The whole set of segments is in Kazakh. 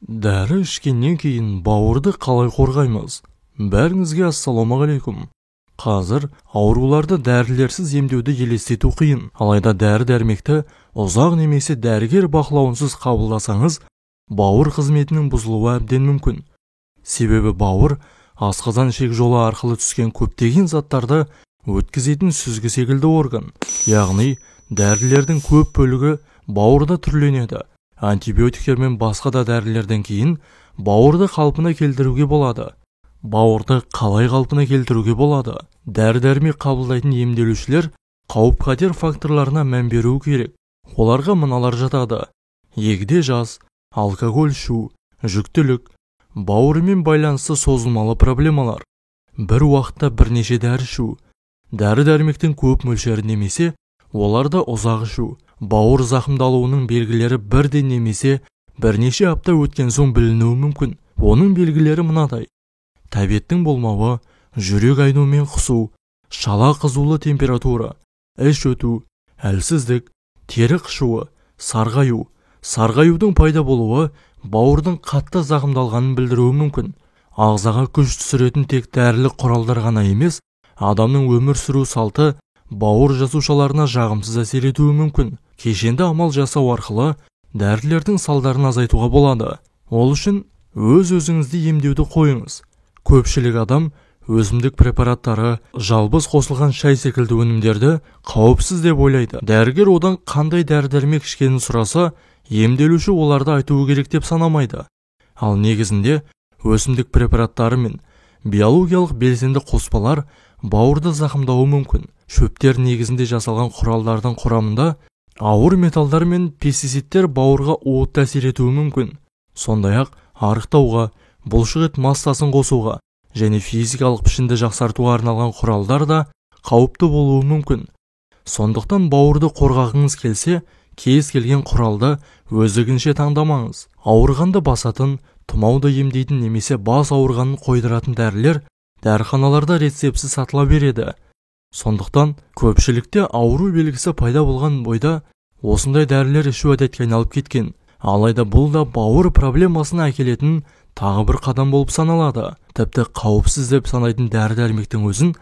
Дәрі ішкеннен кейін бауырды қалай қорғаймыз? Бәріңізге ассалаумағалейкум. Қазір ауруларды дәрілерсіз емдеуді елестету қиын. Алайда дәрі-дәрмекті ұзақ немесе дәрігер бақылауынсыз қабылдасаңыз, бауыр қызметінің бұзылуы әбден мүмкін. Себебі бауыр асқазан-ішек жолы арқылы түскен көптеген заттарды өткізетін сүзгі секілді орган. Яғни дәрілердің көп бөлігі бауырда түрленеді. Антибиотиктер мен басқа да дәрілерден кейін бауырды қалпына келтіруге болады. Бауырды қалай қалпына келтіруге болады? Дәрі-дәрмек қабылдайтын емделушілер қауіп-қатер факторларына мән беруі керек. Оларға мыналар жатады: егде жас, алкоголь ішу, жүктілік, бауырымен байланысты созылмалы проблемалар, бір уақытта бірнеше дәрі ішу, дәрі-дәрмектің көп мөлшері немесе оларды ұзақ ішу. Бауыр зақымдалуының белгілері бірден немесе бірнеше апта өткен соң білінуі мүмкін. Оның белгілері мынадай: тәбеттің болмауы, жүрек айну мен құсу, шала қызулы температура, іш өту, әлсіздік, тері қышуы, сарғаю. Сарғаюдың пайда болуы бауырдың қатты зақымдалғанын білдіруі мүмкін. Ағзаға күш түсіретін тек дәрілік құралдар ғана емес, адамның өмір сүру салты бауыр жасушаларына жағымсыз әсер етуі мүмкін. Кешенді амал жасау арқылы дәрілердің салдарын азайтуға болады. Ол үшін өз-өзіңізді емдеуді қойыңыз. Көпшілік адам өсімдік препараттары, жалбыз қосылған шай секілді өнімдерді қауіпсіз деп ойлайды. Дәрігер одан қандай дәрі-дәрмек ішкенін сұраса, емделуші оларды айтуы керек деп санамайды. Ал негізінде өсімдік препараттары мен биологиялық белсенді қоспалар бауырды зақымдауы мүмкін. Шөптер негізінде жасалған құралдардың құрамында ауыр металдар мен пестицидтер бауырға уытты әсер етуі мүмкін. Сондай-ақ арықтауға, бұлшық ет массасын қосуға және физикалық пішінді жақсартуға арналған құралдар да қауіпті болуы мүмкін. Сондықтан бауырды қорғағыңыз келсе, кез келген құралды өздігінше таңдамаңыз. Ауырғанды басатын, тұмауды емдейтін немесе бас ауырғанын қойдыратын дәрілер дәріханаларда рецептсіз сатыла береді. Сондықтан көпшілікте ауру белгісі пайда болған бойда осындай дәрілер ішу әдетке айналып кеткен. Алайда бұл да бауыр проблемасына әкелетін тағы бір қадам болып саналады. Тіпті қауіпсіз деп санайтын дәрі-дәрмектің өзін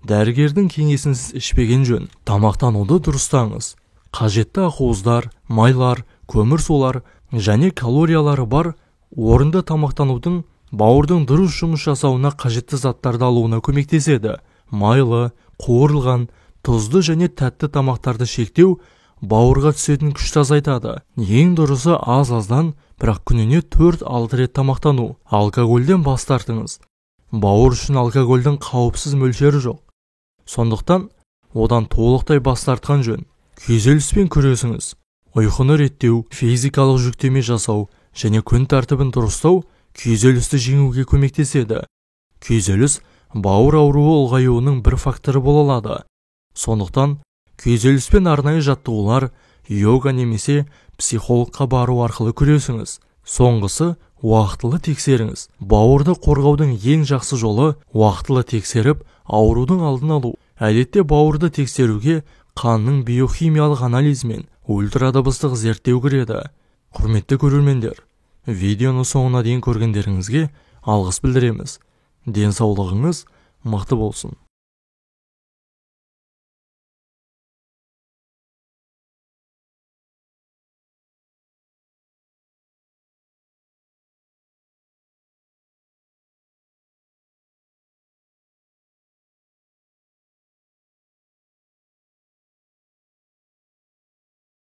дәрігердің кеңесінсіз ішпеген жөн. Тамақтануды дұрыстаңыз. Қажетті ақуыздар, майлар, көмірсулар және калориялары бар орынды тамақтанудың бауырдың дұрыс жұмыс жасауына қажетті заттарды алуына көмектеседі. Майлы, қуырылған, тұзды және тәтті тамақтарды шектеу бауырға түсетін күшті азайтады. Ең дұрысы аз-аздан, бірақ күніне 4-6 рет тамақтану. Алкогольден бас тартыңыз. Бауыр үшін алкогольдің қауіпсіз мөлшері жоқ. Сондықтан одан толықтай бас тартқан жөн. Күйзеліспен күресіңіз. Ұйқыны реттеу, физикалық жүктеме жасау және күн тәртібін дұрыстау күйзелісті жеңуге көмектеседі. Күйзеліс бауыр ауруы ұлғаюының бір факторы бола алады. Сондықтан күйзеліспен арнайы жаттығулар, йога немесе психологқа бару арқылы күресіңіз. Соңғысы уақытылы тексеріңіз. Бауырды қорғаудың ең жақсы жолы уақытылы тексеріп, аурудың алдын алу. Әдетте бауырды тексеруге қанның биохимиялық анализі мен ультрадыбыстық зерттеу кіреді. Құрметті көрермендер, видеоны соңына дейін көргендеріңізге алғыс білдіреміз. Денсаулығыңыз мықты болсын.